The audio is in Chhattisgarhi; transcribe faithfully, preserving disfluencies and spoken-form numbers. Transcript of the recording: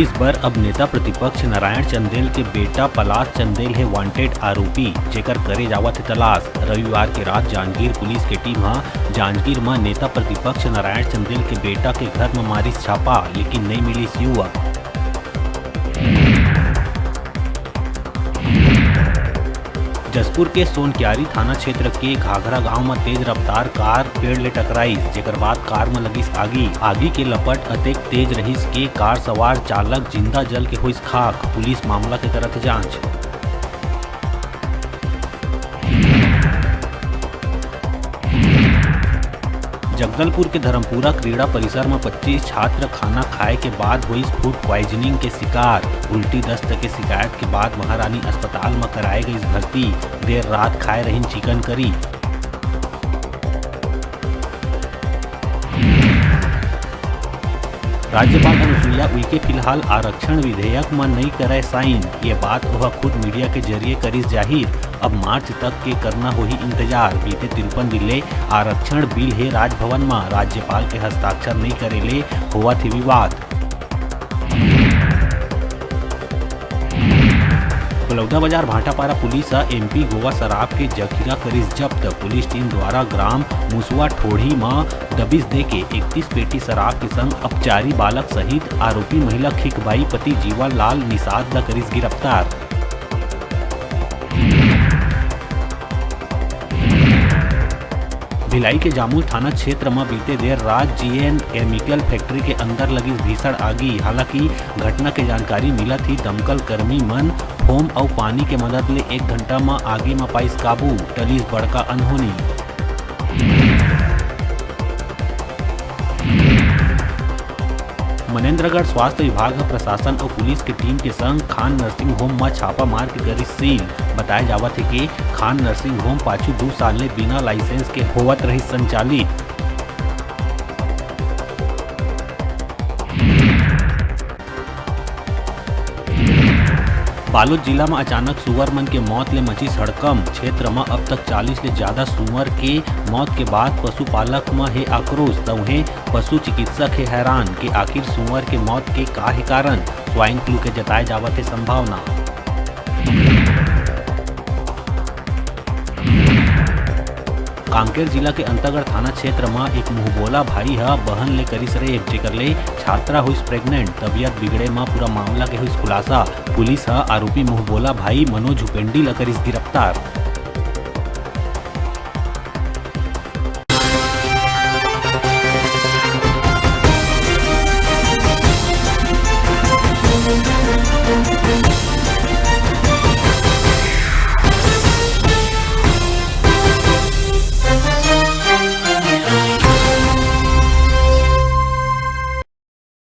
इस बार अब नेता प्रतिपक्ष नारायण चंदेल के बेटा पलाश चंदेल हे वांटेड आरोपी, जेकर करे जावत हे तलाश। रविवार के रात जांजगीर पुलिस के टीम ह जांजगीर म नेता प्रतिपक्ष नारायण चंदेल के बेटा के घर म मारिस छापा, लेकिन नइ मिलिस युवक। जशपुर के सोनक्यारी थाना क्षेत्र के घाघरा गांव म तेज रफ्तार कार पेड़ ले टकराइस, जेकर बाद कार म लगिस आगी। आगी के लपट अतेक तेज रहिस के कार सवार चालक जिंदा जल के होइस खाक। पुलिस मामला के करत हे जांच। जगदलपुर के धर्मपुरा क्रीड़ा परिसर म पच्चीस छात्र खाना खाए के बाद होइस फूड प्वाइजनिंग के शिकार। उल्टी दस्त के शिकायत के बाद महारानी अस्पताल म कराए गइस भर्ती। देर रात खाए रहिन चिकन करी। राज्यपाल अनुसुईया उइके फिलहाल आरक्षण विधेयक म नइ करय साइन। ये बात ओह खुद मीडिया के जरिए करिस जाहिर। अब मार्च तक के करना होही इंतजार। बीते तिरपन दिन ले आरक्षण बिल हे राजभवन म, राज्यपाल के हस्ताक्षर नइ करे ले होवत हे विवाद। बलौदाबाजार भाटापारा पुलिस ह एमपी गोवा शराब के जखीरा करिस जब्त। पुलिस टीम द्वारा ग्राम मुसवा ठोड़ी म दबिश देके इकतीस पेटी शराब के संग अपचारी बालक सहित आरोपी महिला खिकबाई पति जीवन लाल निषाद ल करिस गिरफ्तार। भिलाई के जामुल थाना क्षेत्र म बीते देर रात जीएन केमिकल फैक्ट्री के अंदर लगिस भीषण आगी। हालांकि घटना के जानकारी मिलत ही दमकल कर्मी मन फोम अउ पानी के मदद ले एक घंटा म आगी म पाइस काबू, टलिस बड़का अनहोनी। मनेंद्रगढ़ स्वास्थ्य विभाग ह प्रशासन अउ पुलिस के टीम के संग खान नर्सिंग होम म छापा मार के करिस सील। बताय जावत हे कि खान नर्सिंग होम पाछू दू साल ले बिना लाइसेंस के होवत रहिस संचालित। बालोद जिला म अचानक सुअर मन के मौत ले मचिस हड़कंप। क्षेत्र म अब तक चालीस ले ज्यादा सुअर के मौत के बाद पशुपालक म हे आक्रोश, त उहें पशु चिकित्सक हे हैरान कि आखिर सुअर के मौत के का हे कारण। स्वाइन फ्लू के जताए जावत हे संभावना। कांकेर जिला के अंतागढ़ थाना क्षेत्र म एक मुंहबोला भाई ह बहन ले करिस रेप, जेकर ले छात्रा होइस प्रेग्नेंट। तबियत बिगड़े म पूरा मामला के होइस खुलासा। पुलिस ह आरोपी मुंहबोला भाई मनोज उपेंडी ल करिस गिरफ्तार।